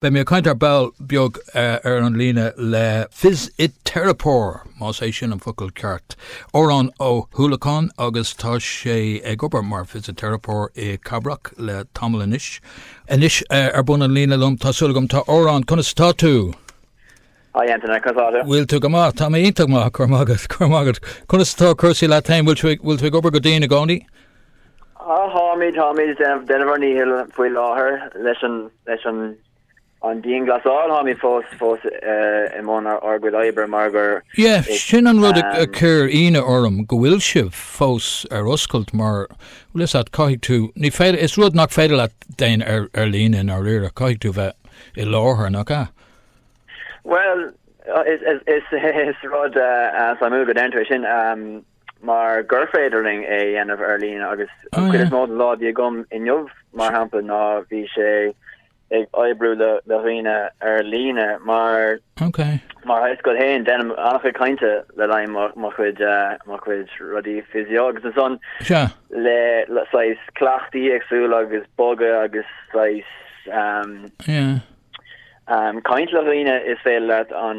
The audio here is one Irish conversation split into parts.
Beidh mé ag caint ar ball beag ar an líne le fisiteiripeoir, más é sin an focal ceart, Odhrán Ó hUallacháin agus tá sé ag obair mar fisiteiripeoir i Cabrach le tamall anois. Anois ar bun an líne liom, tá súil agam, tá Odhrán, conas atá tú? Hi Anthony, conas atá tú? Bhfuil tú go maith? Tá mé iontach maith, go raibh maith agat, go raibh maith agat. Conas atá cúrsaí leat féin? Bhfuil tú ag obair go dian i gcónaí? Táimid, táimid ag déanamh ár ndícheall faoi láthair leis an, leis an, an dianghlasáil, táimid fós, fós i mbun ár gcuid oibre mar gur. Yeah, sin an rud a chuir ionadh orm, go bhfuil sibh fós ar oscailt mar, bhfuil fhios a't, caithfidh tú, ní féidir, is rud nach féidir leat déanamh ar, ar líne i ndáiríre, caithfidh tú bheith i láthair, nach ea? Bhuel, is, is, is, is rud suimiúil go ndeireann tú é sin. mar gur féidir linn é a dhéanamh ar líne agus an chuid is mó den lá a bhí agam inniu, mar shampla, ná bhí sé ag oibriú le dhaoine ar líne mar mar tá a fhios agat féin, déanaim an-chuid cainte le linn mo chuid mo chuid rudaí physio agus ansan le saghas cleachtaí éagsúla agus bogadh agus saghas Caint le dhaoine is féidir leat an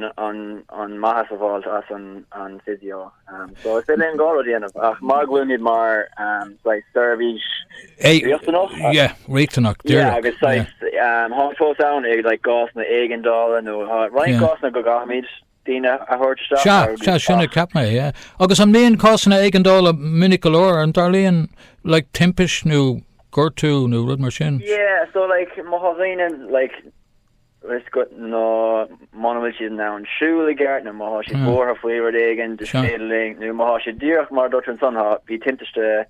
maitheas a fháilt as an physio. So is féidir linn an dhá rud a dhéanamh ach mar go bhfuilimid mar saghas seirbhís riachtanach. Yeah, riachtanach, díreach. Yeah, agus saghas táimid fós ann i like gcásanna éigeandála nó roinnt cásanna go gcaithfimid daoine a thabhairt isteach. Sea, sea, sin a cheap mé, yeah. Agus an mbíonn cásanna éigeandála minic go leor, an dtarlaíonn like timpist nó gortú nó rud mar sin? Yeah, so like má tá daoine like riosca nó muna bhfuil siad in ann siúl i gceart nó má tá siad buartha faoi rud éigin is féidir linn nó má tá siad díreach mar a dúirt ansan tá bhí timpiste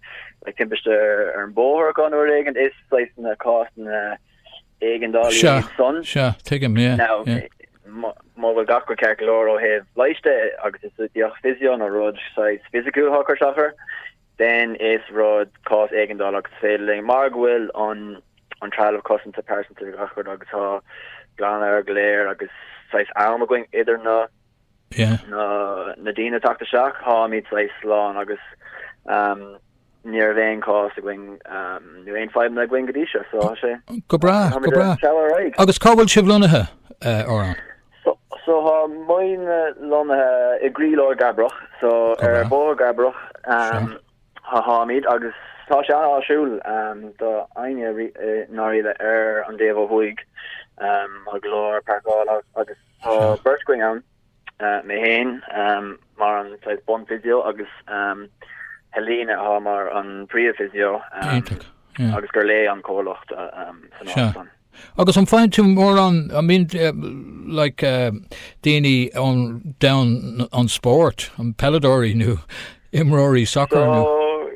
like timpiste ar an bóthar acu nó rud éigin is saghas na cásanna éigeandála iad san. Sea, tuigim, yeah. Now, mura bhfuil gach rud ceart go leor ó thaobh leighis de agus is díreach physio nó rud saghas fisiciúil atá ag cur isteach air, then is rud cás éigeandála agus is féidir linn, mar go bhfuil an an trealamh cosanta pearsanta agus gach rud agus tá glanadh air go léir agus saghas am againn idir na yeah. na na daoine ag teacht isteach, táimid saghas slán agus um, ní raibh aon chás againn um, nó aon fadhbanna againn go dtí seo, so tá sé Go breá, go breá. Agus cá bhfuil sibh lonnaithe, uh, Odhrán? So so tá muidne lonnaithe i gcroílár Gabrach, so ar Bhóthar Gabrach um, tháimid agus tá sé an-áisiúil um, do éinne i ndáiríre ar an dtaobh ó thuaidh um, tá go leor páirceála agus tá beirt againn ann, uh, mé féin um, mar an saghas bun-physio agus um, Helena atá mar an príomh-physio um, yeah. agus gur léi an comhlacht um, san áit san. Agus an bhfaigheann tú mórán, I mean, like, daoine ón domhan an spóirt, an peileadóirí nó imreoirí sacair nó? So,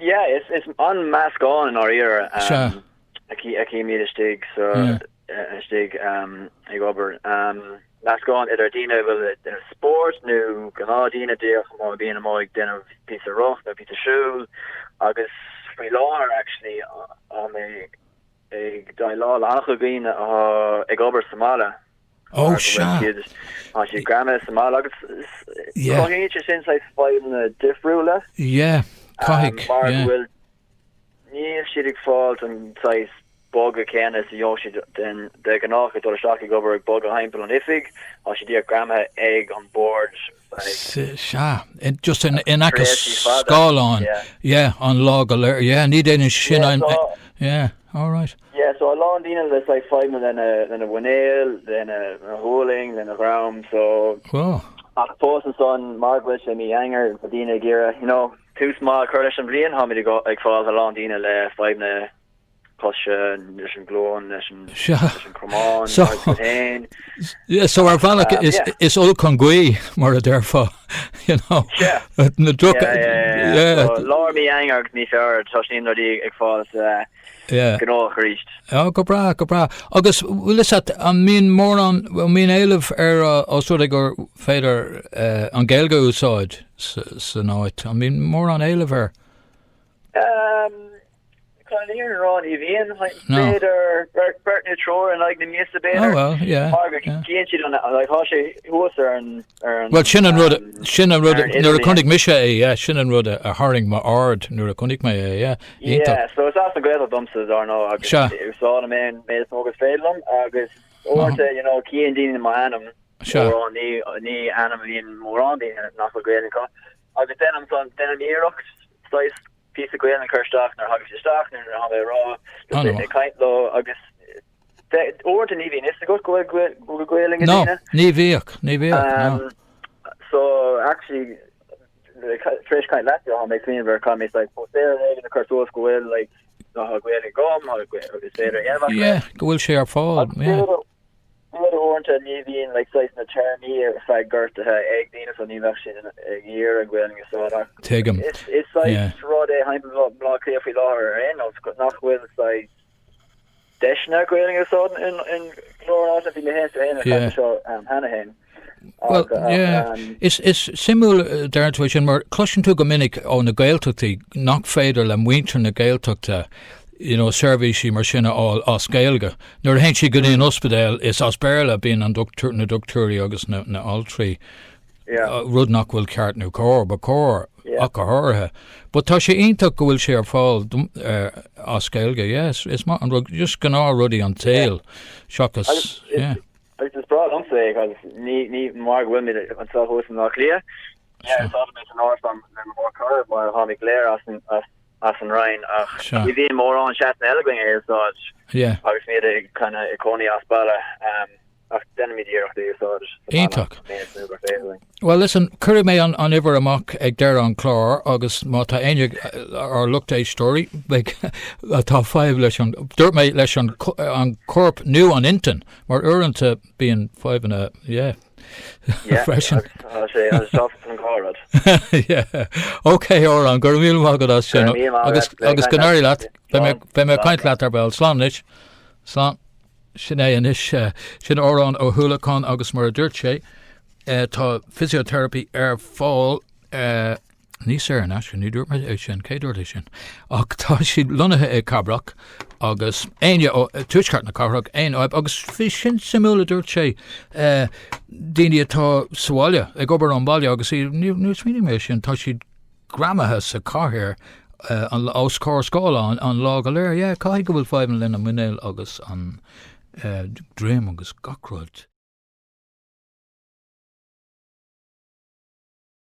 yeah, is, is an meascán i ndáiríre um, a chímid istigh so, yeah. istigh um, ag obair. Um, meascán idir daoine a bhfuil ag déanamh spóirt nó gnáthdhaoine díreach má bhíonn amuigh ag déanamh píosa roth nó píosa siúil agus faoi láthair actually tá mé ag déileáil le an-chuid daoine atá ag obair sa mbaile. Ó, sea. Tá siad greamaithe sa mbaile agus cruthaíonn sé sin saghas fadhbanna difriúla. Yeah, caithfidh. Mar go bhfuil, níl siad ag fáilt an saghas bogadh céanna is a gheobhadh siad den de ghnáth ag dul isteach ag obair ag bogadh thimpeall an oifig, tá siad díreach greamaithe ag an bord. Sea, just in aice scáileáin, yeah, an lá go léir, yeah, ní déanann sin an, yeah, all right. Yeah, so a lán daoine le saghas fadhbanna lena lena mhuinéal, lena ghualainn, lena dhroim, so oh. ach fós ansan mar go bhfuil sé mí Eanáir, tá daoine ag iarraidh, you know, tús maith a chur leis an bhliain, táimid ag fáil a lán daoine le fadhbanna coise, leis an ghlúin, leis an cromán, so, yeah, so ar bhealach um, is, yeah. is olc an ghaoth mar a déarfá you know. Yeah. Na droch yeah, yeah, yeah. yeah. So, lár mí Eanáir agus mí Feabhra toisíonn rudaí ag fáil uh, yeah. gnóthach arís. Oh, go breá, go breá. Agus bhfuil fhios a't an mbíonn mórán an mbíonn éileamh ar uh, os rud é gur féidir uh, an Ghaeilge a úsáid san áit, an mbíonn mórán éileamh air? Um, Chun an fhírinne a rá, ní bhíonn. B'fhéidir beirt nó triúr in aghaidh na míosa b'fhéidir. Oh well, yeah. Mar go gcíonn siad an, like, tá sé thuas ar an, ar an. Well, sin an rud, sin an rud, nuair a chonaic mise é, yeah, sin an rud a tharraing m'aird nuair a chonaic mé é, yeah. Iontach. Yeah, so is as an Ghaeltacht domsa, dar ndóigh, agus úsáidim é an méid is mó agus féidir liom agus. Uaireanta, you know, cíonn daoine m'ainm, mórán, ní, ní ainm a bhíonn mórán daoine nach bhfuil Gaeilge acu, agus déanaim san, déanaim iarracht saghas píosa Gaeilge a chur isteach nuair a thagann siad isteach, nuair atá mé ag rá, just ag caint leo agus uaireanta ní bhíonn fhios agat go bhfuil, go bhfuil Gaeilge ag daoine. No, ní bhíodh, ní bhíodh, no. So, actually, tar éis caint leat, tá mé ag smaoineamh ar caithfidh mé like póstaer éigin a chur suas go bhfuil like tá Gaeilge agam agus is féidir a dhéanamh as Yeah, go bhfuil sé ar fáil, yeah. B'fhéidir uaireanta ní bhíonn like saghas na téarmaí ar feadh gortaithe ag daoine so ní bheadh siad ag iarraidh Gaeilge a úsáid ach Tuigim. is is saghas Yeah. rud é thimpeall Bhaile Átha Cliath faoi láthair ar aon nós nach bhfuil saghas deiseanna Gaeilge a úsáid in in go leor áiteanna bhí mé féin sa féin ar Yeah. seo cheana féin. Well, yeah. Is, is suimiúil a deireann tú é sin mar cloiseann tú go minic ó na Gaeltachtaí nach féidir le muintir na Gaeltachta you know, seirbhísí mar sin a fháil as Gaeilge. Nuair a théann siad go dtí an ospidéal is as Béarla a bíonn an dochtúir, na dochtúirí agus na, na altraí. Yeah. Rud nach bhfuil ceart nó cóir, ba chóir Yeah. ach go háirithe. But tá sé iontach go bhfuil sé ar fáil dom, uh, as Gaeilge, yes, is maith an rud, just gnáthrudaí an tsaoil seachas, Agus is- yeah. Agus is breá liomsa é agus ní ní mar go bhfuil mé anseo thuas i mBleá Cliath. Yeah, úsáidim é san árasán le mo charr mar tháinig go léir as an as as an Rinn ach Sea. ní bhíonn mórán seatanna eile againn é a úsáid Yeah. agus muid ag kind of ag cónaí as baile um, ach déanaimid iarracht é a úsáid sa bhaile Iontach. an méid nó gur féidir linn. Well listen, cuirfidh mé an an uimhir amach ag deireadh an chláir agus má tá éinne ár lucht éisteoirí beidh atá fadhb leis an dúirt mé leis an an corp nó an intinn mar uaireanta bíonn fadhbanna yeah Yeah, freisin. agus tá sé agus tá an dhá rud. Yeah. Ok Odhrán, go raibh míle maith agat as sin Go raibh míle maith agus agat. agus go n-éirí leat. Beidh mé beidh mé ag caint leat ar ball. Slán anois. Slán. Sin é anois, sin Odhrán Ó hUallacháin agus mar a dúirt sé, tá physiotherapy ar fáil ní saor in aisce, ní dúirt mé é sin, cé dúirt é sin? Ach tá siad lonnaithe i Cabrach agus éinne ó tuaisceart na cathrach, aon fhadhb, agus bhí sin suimiúil a dúirt sé, daoine atá sa bhaile, ag obair ón bhaile agus iad, níor smaoinigh mé sin, tá siad greamaithe sa chathaoir os comhair scáileáin an lá go léir. Yeah, caithfidh go bhfuil fadhbanna lena muinéal agus an droim agus gach rud.